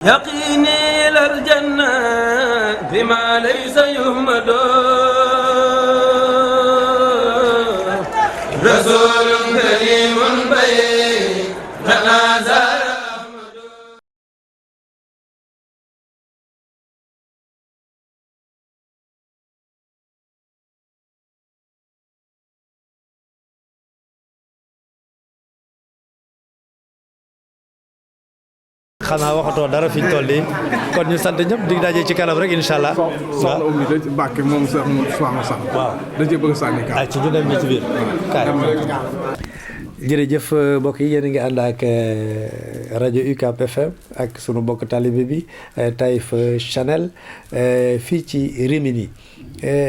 يقيني إلى الجنة بما ليس يهمد رسول كريم بين زار xanaa waxatoo dara fi ñu toll nii kon ñu sant ñëpp dig daje ci kanam rek incha allah. soxna Oumy da ci Mbàkke moom sax mu soxna sax. waaw da cee bëgg sànni kaay. ci ñu dem ci biir kaay. jërëjëf mbokk yi yéen a ngi ànd ak rajo UCAB FM ak sunu mbokk talibé bi Taïf Chanel fii ci Rimini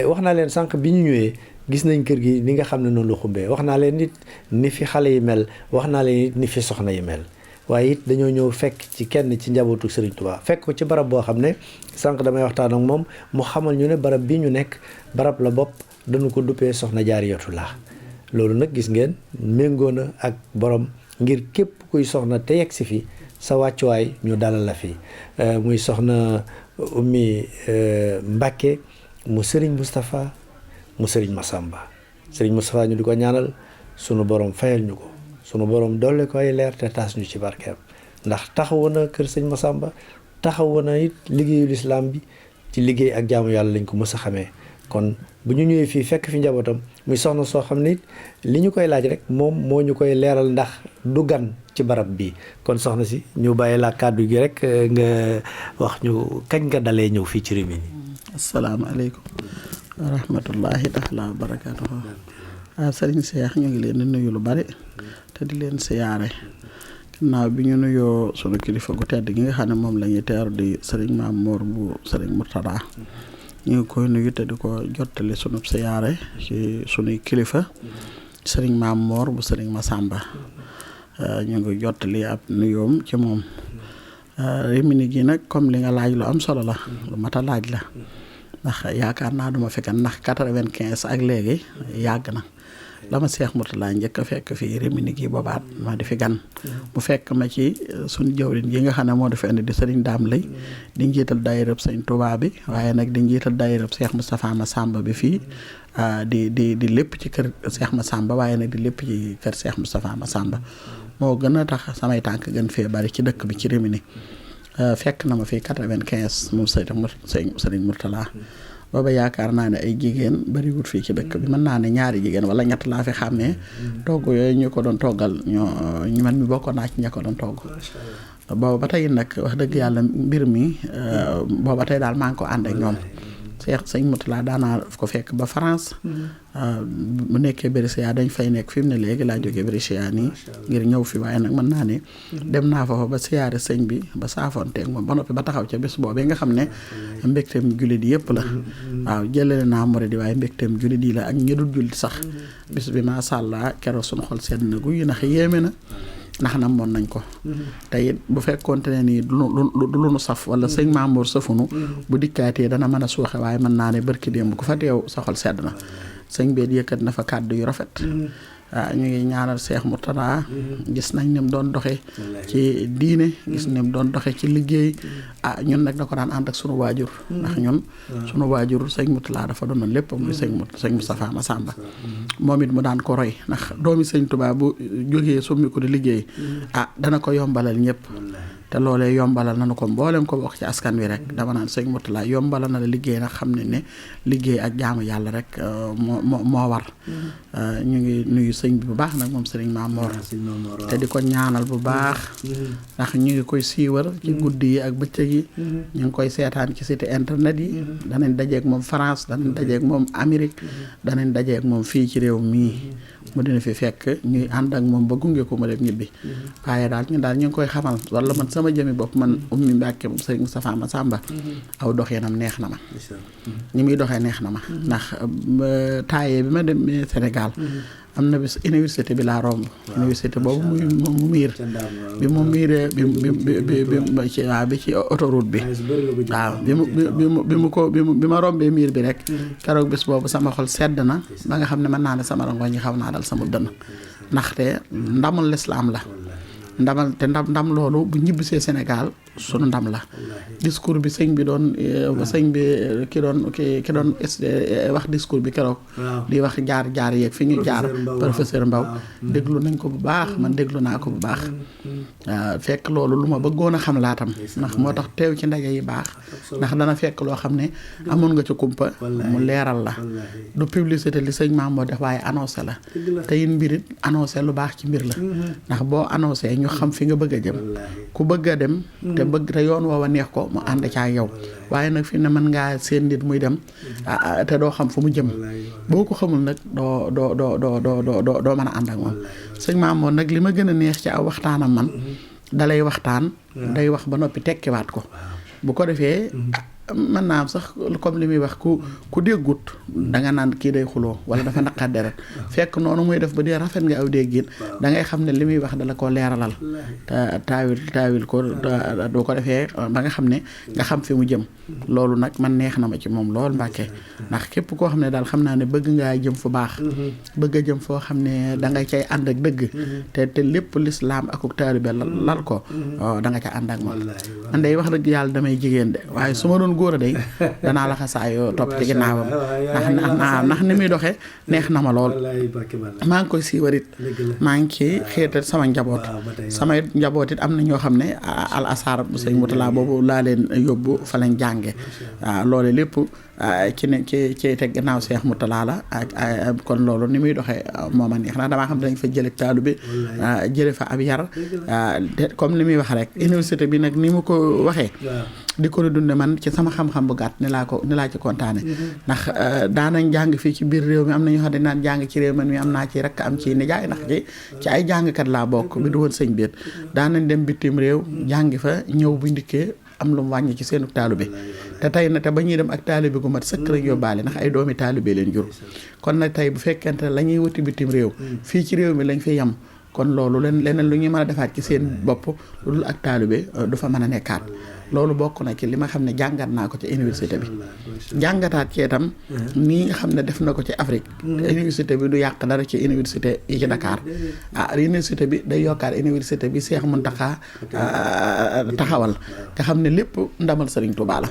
wax naa leen sànq bi ñu ñëwee gis nañ kër gi ni nga xam ne noonu la xumbee wax naa leen nit ni fi xale yi mel wax naa leen nit ni fi soxna yi mel. waaye it dañoo ñëw fekk ci kenn ci njabootu Serigne Touba fekk ko ci barab boo xam ne sànq damay waxtaan ak moom mu xamal ñu ne barab bi ñu nekk barab la bopp dañu ko duppee soxna Jaariyatullah loolu nag gis ngeen méngoo na ak borom ngir képp kuy soxna te yegg si fi sa wàccuwaay ñu dalal la fi muy soxna Oumy Mbacké mu Serigne Moustapha mu Serigne Massamba Serigne Moustapha ñu di ko ñaanal sunu borom fayal ñu ko. sunu borom doole ko ay leer te taas ñu ci barkeem ndax taxawu na kër sëñ Massamba taxawu na it liggéeyu lislaam bi ci liggéey ak jaamu yàlla lañ ko mës a xamee kon bu ñu ñëwee fii fekk fi njabootam muy soxna soo xam ne it li ñu koy laaj rek moom moo ñu koy leeral ndax du gan ci barab bi kon soxna si ñu bàyyi la kàddu gi rek nga wax ñu kañ nga dalee ñëw fii ci Rimini. asalaamaaleykum wa rahmatullahi taala wa barakaatuhu. Sëriñ Cheikh ñu ngi leen di nuyu lu bari te di leen siyaare gannaaw bi ñu nuyoo sunu kilifa gu tedd gi nga xam ne moom la ñuy teeru di sëriñ Maam Mor bu sëriñ Murtada ñu ngi koy nuyu te di ko jottali sunu siyaare ci sunuy kilifa sëriñ Maam Mor bu sëriñ Massamba ñu ngi jottali ab nuyoom ci moom. Rimini gi nag comme li nga laaj lu am solo la lu mat a laaj la ndax yaakaar naa duma fekk ndax 95 ak léegi yàgg na. dama Seex Murtala njëkk a fekk fii Rimini gi boobaat ma di fi gan mu fekk ma ci suñu jawriñ yi nga xam ne moo dafa indi di sëriñ Daam Lay di njiital daayirab sëñ Tuubaa bi waaye nag di njiital daayirab Seex Moustapha Massamba bi fii di lépp ci kër Seex Massamba waaye nag di lépp ci kër Seex Moustapha Massamba moo gën a tax samay tànk gën fee bari ci dëkk bi ci Rimini fekk na ma fii 95 moom sëriñ Murtala booba yaakaar naa ne ay jigéen bariwut fii ci dëkk bi mën naa ne ñaari jigéen wala ñett laa fi xàmmee togg yooyu ñu ko doon toggal ñu man mi bokkoon naa ci ña ko doon togg booba ba tey nag wax dëgg yàlla mbir mi booba tey daal maa ngi ko ànd ak ñoom sëñ Murtala daanaa ko fekk ba France bu nekkee Brescia dañ fay nekk fi mu ne léegi laa jógee Brescia nii ngir ñëw fi waaye nag mën naa ne dem naa fa ba siyaare sëñ bi ba saafoonteeg moom ba noppi ba taxaw ca bés boobee nga xam ne mbégteem jullit yëpp la waaw jëlale naa murid yi waaye mbégteem jullit yi la ak ñi dul jullit sax bis bi macha allah keroog suñu xol sedd na guy ndax yéeme na ndax na moon nañ ko te it bu fekkoonte ne nii du lu nu saf wala sëñ Mamour safunu bu dikkaatee dana mën a suuxe waaye mën naa ne barki démb ku fa teew sa xol sedd na sëñ beet yëkkat na fa kàddu yu rafet waaw ñu ngi ñaanal Seex Murtada gis nañ ni mu doon doxee ci diine gis ni mu doon doxee ci liggéey ñun nag da ko daan ànd ak sunu waajur ndax ñun sunu waajur sëñ Murtada dafa doon lépp muy sëñ Moustapha Massamba moom it mu daan ko roy ndax doomi sëñ Tuubaa bu jógee summi ko di liggéey dana ko yombalal ñëpp te loolee yombalal nañu ko mboolem ko bokk ci askan wi rek dama naan sëñ Murtala yombalal na la liggéey nag xam ne liggéey ak jaamu yàlla rek moo war ñu ngi nuyu sëñ bi bu baax nag moom sëriñ Maam Mor te di ko ñaanal bu baax ndax ñu ngi koy siiwar ci guddi yi ak bëccëg yi ñu ngi koy seetaan ci site internet yi danañ dajeeg moom France danañ dajeeg moom Amérique danañ dajeeg moom fii ci réew mii mu dina fi fekk ñuy ànd ak moom ba gunge ko ma dem ñibbi waaye daal ñu ngi koy xamal wala man sama jëmi bopp man Oumy Mbacké moom sëriñ Moustapha Massamba aw doxinam neex na ma ñi muy doxee neex na ma ndax taayee bi ma demee Sénégal am na bis université bi laa romb université boobu mu miir bi mu miiree bi ci autoroute bi waaw bi ma rombee miir bi rek keroog bis boobu sama xol sedd na ba nga xam ne mën naa ne sama rangoñ ñi xaw naa dal sama dënn ndaxte ndamul lislaam la ndam loolu bu ñibbisee Sénégal sunu ndam la discours bi sëñ bi doon ki doon wax discours bi keroog di wax jaar yeeg fi ñu jaar professeur Mbaw déglu nañ ko bu baax man déglu naa ko bu baax fekk loolu lu ma bëggoon a xam laatam ndax moo tax teew ci ndaje yi baax ndax dana fekk loo xam ne amoon nga ci kumpa mu leeral la du publicité li sëñ Maam moo def waaye annoncé la te it mbirit annoncé lu baax ci mbir la ndax boo annoncé ñu xam fi nga bëgg a jëm ku bëgg a dem te yoon woowa neex ko mu ànd caa yow waaye nag fi ne mën ngaa seen nit muy dem te doo xam fu mu jëm boo ko xamul nag doo mën a ànd ak moom sëñ Maam moo nag li ma gën a neex ci aw waxtaanam man dalay waxtaan day wax ba noppi tekkiwaat ko bu ko defee mën naa am sax comme li muy wax ku déggut danga naan kii day xuloo wala dafa naqar deret fekk noonu muy def ba dee rafet nga aw déggin da ngay xam ne li muy wax dala ko leeralal te taawil ko doo ko defee ba nga xam ne nga xam fi mu jëm loolu nag man neex na ma ci moom lool Mbàkke ndax képp koo xam ne daal xam naa ne bëgg ngaa jëm fu baax bëgg a jëm foo xam ne da nga cay ànd ak dëgg te lépp lislaam akuk taalibe lal ko da nga ca ànd ak moom man day wax dëgg yàlla damay jigéen de waaye su ma doon góor a day danaa la xasaayoo topp ci ginnaawam ndax ni muy doxee neex na ma lool maa ngi koy siiwarit maa ngi ci xeetal sama njaboot samay njaboot it am na ñoo xam ne al asar bu sëñ Mutala boobu laa leen yóbbu fa lañ jànge waaw loolu lépp ci teg gannaaw Seex Mutala la ak kon loolu ni muy doxee mooma neex ndax damaa xam ne dañ fa jële taalu bi jële fa ab yar comme ni muy wax rek université bi nag ni mu ko waxee di ko dunde man ci sama xam-xam bu gàtt ni laa ci kontaane ndax daanañ jàng fii ci biir réew mi am na ñoo xam ne naan jàng ci réew mi am naa ci rek am ci nijaay ndax ci ay jàngkat laa bokk bi du woon sëñ biir daanañ dem bitim réew jàngi fa ñëw bu ndikkee am lu mu wàññi ci seenu taalibe te tey na te ba ñuy dem ak taalibe gu mat sëkk rek yóbbaale ndax ay doomi taalibe leen jur kon nag tey bu fekkente la ñuy wuti bitim réew fii ci réew mi lañ fi yem kon loolu leneen lu ñuy mën a defaat ci seen bopp lu dul ak taalibe du fa mën a nekkaat loolu bokk na ci li ma xam ne jàngat naa ko ci université bi jàngataat ci itam nii nga xam ne def na ko ci Afrique université bi du yàq dara ci université yi ci Dakar université bi day yokkaat université bi Seex Muntaxa taxawal nga xam ne lépp ndamal Sëriñ Tuubaa la